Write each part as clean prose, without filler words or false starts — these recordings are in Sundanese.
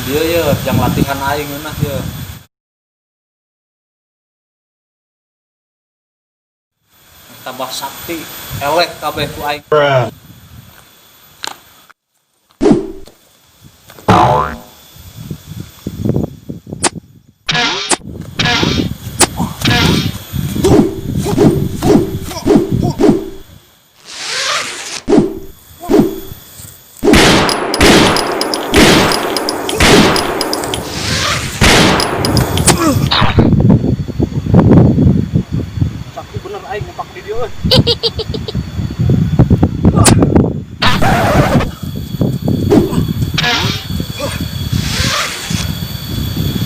Dieu ye jang latihan aing ngeunah ye. Tambah sakti, eleh kabeh ku aing. Sakti bener aing nyepak di dieu euy.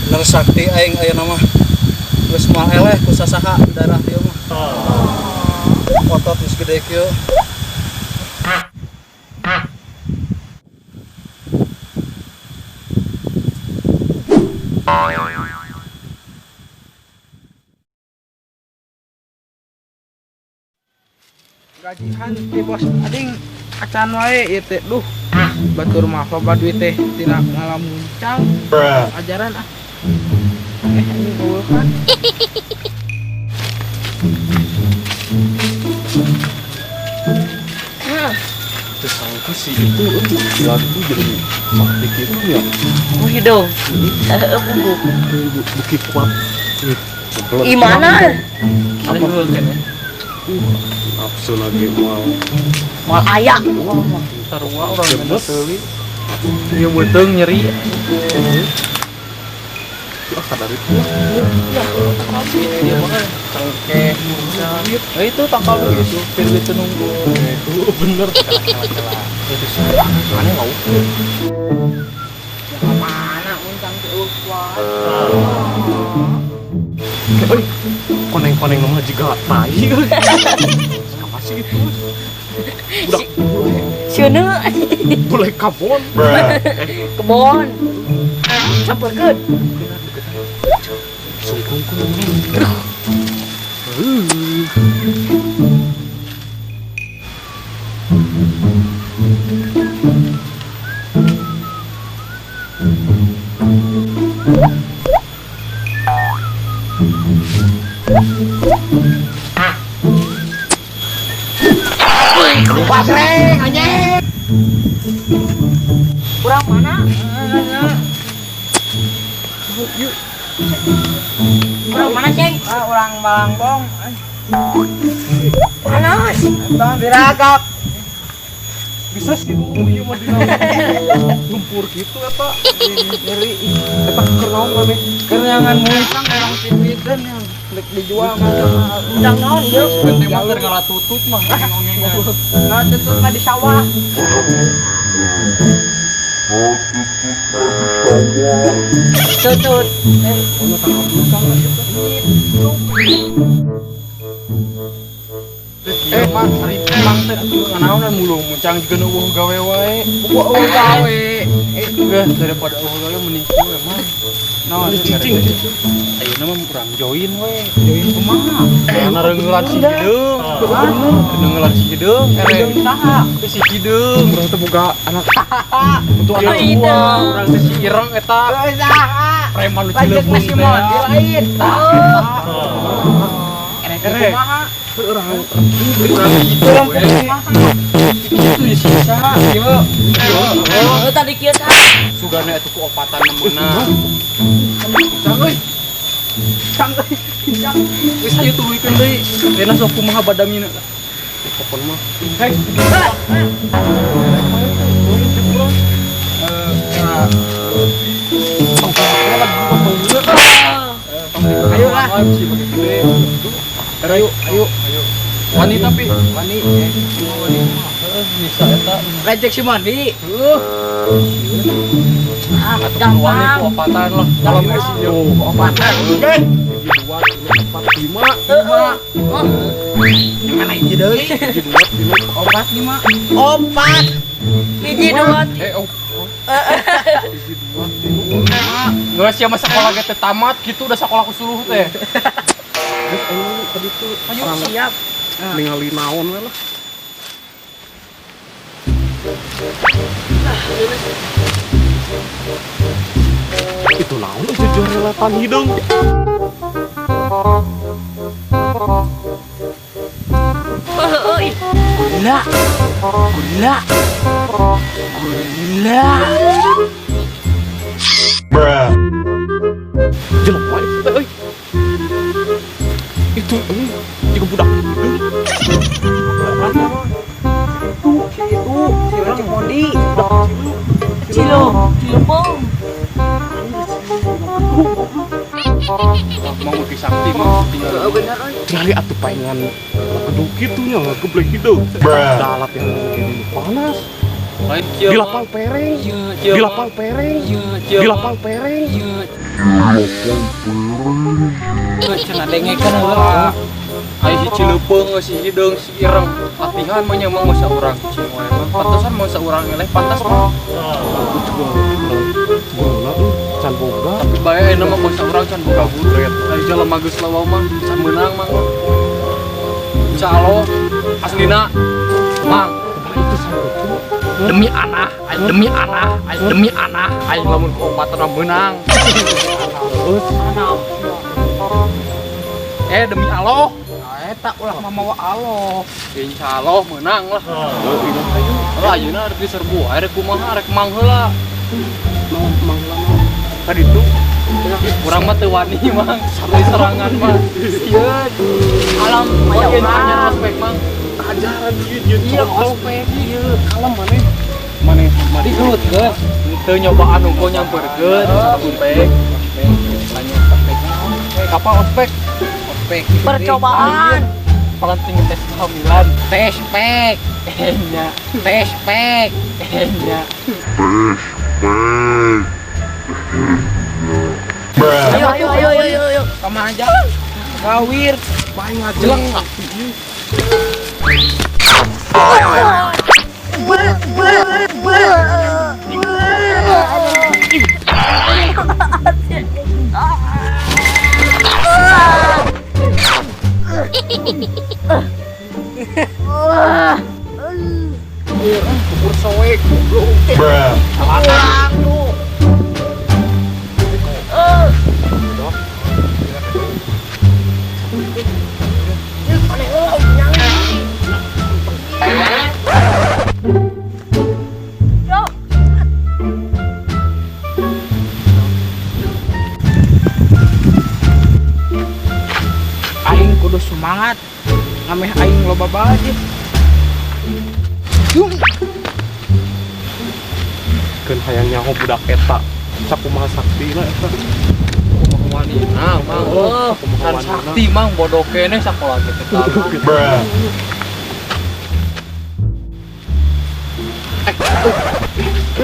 Bener sakti aing ayeuna mah. Geus moal eleh ku sasaha di daerah dieu mah. Otot geus gede kieu. Gajihan ti bos ading acan wae ieu teh, duh batur mah loba duit teh tina ngalamuncang ajaran ah, eh anjing eueuh kan. Terus aku sih itu lagi jadi sakti gitu ya. Oh hidung. Heeh, bungkuk. Buki kuat. Gimana? Apa? Nafsu lagi mau. Moal aya. Sarua urang mah teuwi. Ieu beuteung nyeri. Ah, sadar itu. Dia mah cengkeh, murca. Eh itu tangkal itu, pir itu nunggu. Itu bener. Itu sih. Aneh mau. Ya mana uncang teh eueuh kuat. Euy, koneng-koneng mah juga tai euy. Siapa sih itu? Budak Sieuna boleh kabon. Kebon. Campurkeun. Sungkung. Pasreng anjing. Urang mana? Yuk. Urang mana, Ceng? Ah, urang Balangbong. Panas. Tong diragap. Bisa sih ieu mah dina lumpur gitu eta. Nyeri. Eta keur naon maneh? Keur muncang urang piduiteun yang rek dijual mah. Muncang naon ieu? Ente mah keur ngalatutut mah ongengan. Nah, tutut mah di sawah. Tutut. Eh, Mang, ari Mang teh atuh naonan mulu muncang juga nu eueuh gawe wae. Eueuh gawe. Eh, geus daripada eueuh gawe mending kieu we, Mang. Naon Cicing. Ayeuna mah urang join we. Join kumaha? Karena reungeulan si hideung. Reungeulan si hideung, Hideung saha? Teh si hideung. Urang teh boga anak. Untuk anak Hideung. urang teh si Ireng eta. Eueuh saha? Preman nu Lanjut Cileungpung si teh. Mondi lain. Erek Erek. kumaha? Urang Urang kitu we. Kitu ya sisa. Ieu. Oh, tadi kieu tah. Sugana atuh ku opatan nemeuna. Cang euy. Cang euy. Cang. Geus hayu tuluykeun deui. Enak sok kumaha badamina. Kokon mah. Hei. Ayo lah. Ayo, ayo, ayo. Wani tapi Wani. Wani. Heeh, bisa eta. Rejek si Mondi. Heuh. Ah, Wani gampang. ku opatan lah. Kalau geus ieu Opatan. Oke. Hiji dua tilu empat lima. Heeh. Oh, Yang mana hiji deui? Hiji dua tilu Opat lima. Opat. Hiji dua. Eh, oh. Hiji dua tilu Lima. Geus sia mah sekolah ge teh tamat gitu udah sekolah ku suruh teh. Geus aing tadi tuh Ayo urang siap. ningali naon we lah. Itu naon itu joreletan hideung. Heeh, ih. Gula. Gula. Gula. Jelema itu teh euy. Itu euy jiga budak hideung. Tuh, si itu, si Rancik Mondi. Cilo, cilepeng. Mau beuki sakti mah tinggal. Heeh, bener euy. Tinggali atuh paingan gedung kitu nya geblek hideung. Dalat yang jadi panas. Lain kieu. Di lapang pereng. Kieu. Di lapang pereng. Kieu. Di lapang pereng. Cenah dengekeun heula. Ai si Cileupeng si hideung si Ireng latihan mah nya mah masa urang cing wae mah. Pantesan mah urang eleh pantas mah. Guna euy, can boga. Tapi bae ayeuna mah bangsa urang can boga buret. Ai jelema geus lawa mah can meunang mah. Insyaallah aslina mang Kumaha itu sampeun? Demi anak, demi anak, demi anak, aing lamun kuobatan mah meunang. Terus Eh, demi Allah. Nah, eta ulah mamawa Allah. Insyaallah meunang lah. Heuh, ayo. Lah ayeuna rek diserbu wae rek kumaha rek mang heula. Mau mang lama. Tadi tuh Urang mah teu wani mang, sampai serangan mah. Sieun. Alam maya Oke, urang. nya ospek mang. Ajaran ieu ieu Iya, contoh. ospek ieu. Kalem maneh. Maneh maneh Digelutkeun. Teu nyobaan unggul nyamperkeun ospek. Ospek tanya ospek. Eh, kapan ospek? Ospek. Percobaan. Palanting tes kehamilan. Tes pek, Eh nya. tes pek. Eh nya. Ayo ayo ayo ayo ayo. Kemana jalan? Gawir, bae ngajeleng. Ukur soek goblok. Urang tuh. Eh. Aneh heula nyang. Yo. Aing kudu semangat. Ngameh aing loba bae. Yung. Keun hayang nyaho budak eta. Sakumaha saktina eta. Kumaha wanina mang. Oh, kumaha Can wanina. sakti mang bodoh keneh sakola ge teh tah.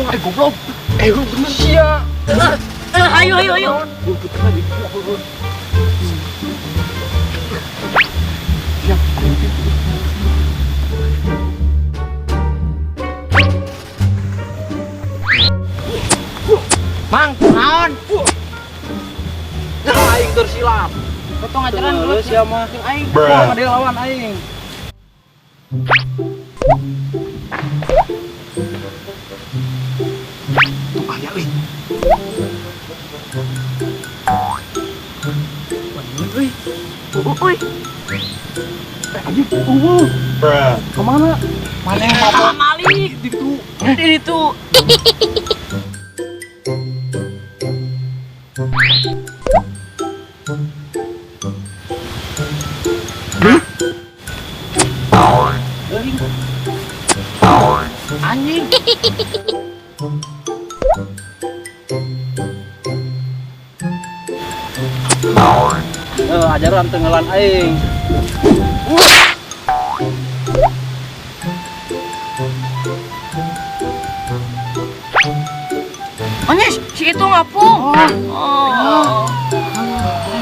Eh, goblok. Eh, lu bener. Sia. Eh, ayo ayo ayo. Rumput lagi. Siap, ayo gitu. Mang, naon? Aing tersilap. Potong ajaran dulu Geus sia mah. jeung aing. Wah, dia lawan aing. Tuh aya euy. Wah, euy. Uy. Eh, anjing, eueuh. Kemana? Maneh Salah malik. Itu. Di ditu. Anjing. Eh, ajaran tenggelan aing. Anyes, si itu ngapung. Oh.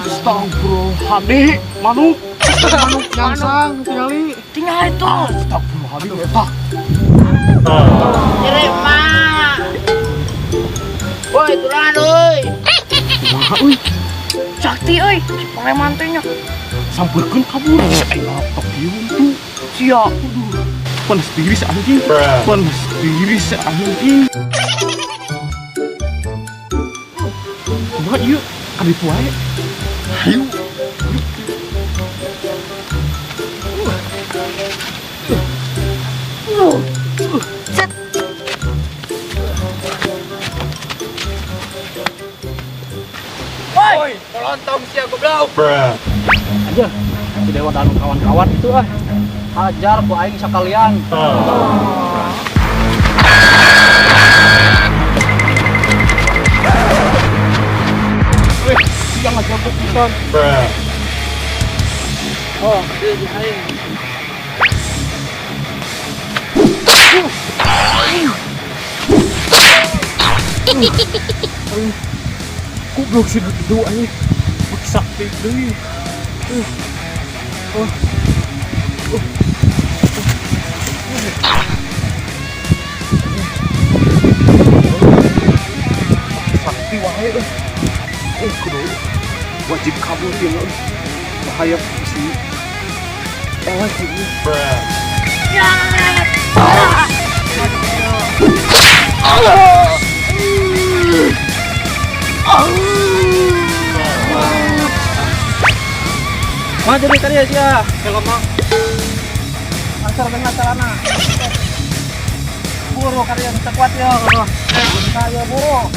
Astagfirullahaladzim, manuk. Manuk nyangsang tingali. Tinggal itu. Astagfirullahaladzim, eta. Terima. Woi, tulangan euy. Kumaha euy? Sakti euy, si preman teh nya. Sampeurkeun kabur. Si aing laptop ieu tuh. Sia. Aduh. Panas diri si anjing. Panas diri si anjing. Kumaha ieu? Kaditu wae. Hayu. Set. Woi, Melontong sia goblok. Aja, si Dewa dan kawan-kawan itu ah. Hajar ku aing sekalian. Wih, sia ngajabuk pisan. Oh, ieu si aing. Goblok sih gitu anjing. Beuki sakti deui. Oh. Oh. Sakti wae euy. Kudu wajib kabur dia euy. Bahaya si eleh ieu. Maju deui ka dieu sia. Kalau mah Asal tengah celana. Buru kalian sekuat ya. Saya buru.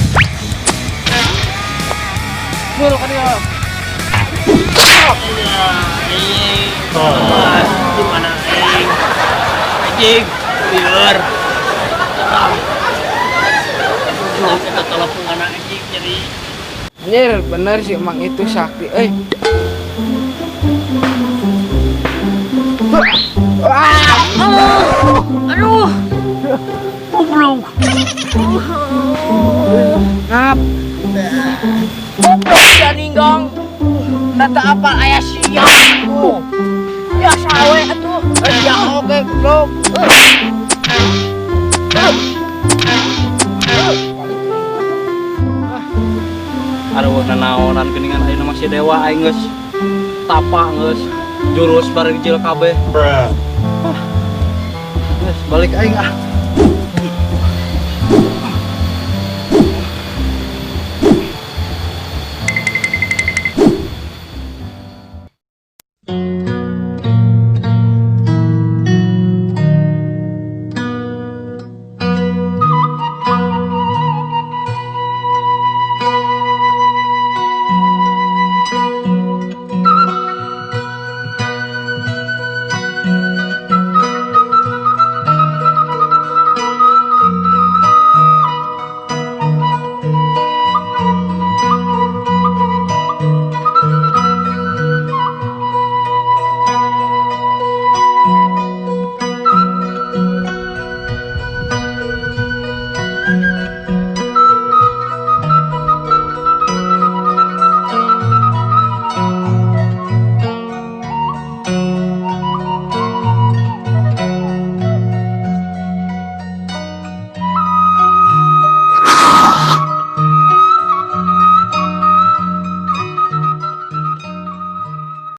Buru kalian. Gimana aing? Anjing, lieur. Goblok eta teleponana anjing jadi. Anjir, bener sih emang itu sakti euy. Aduh. Goblok. Ngap. Goblok sia ninggang. Tata apa aya sia. Ya sawe atuh. Ya oke, goblok. Aduh, nanaonan geuningan ayeuna mah si Dewa aing geus tapa geus jurus bareng jil kabeh. Geus balik aing ah.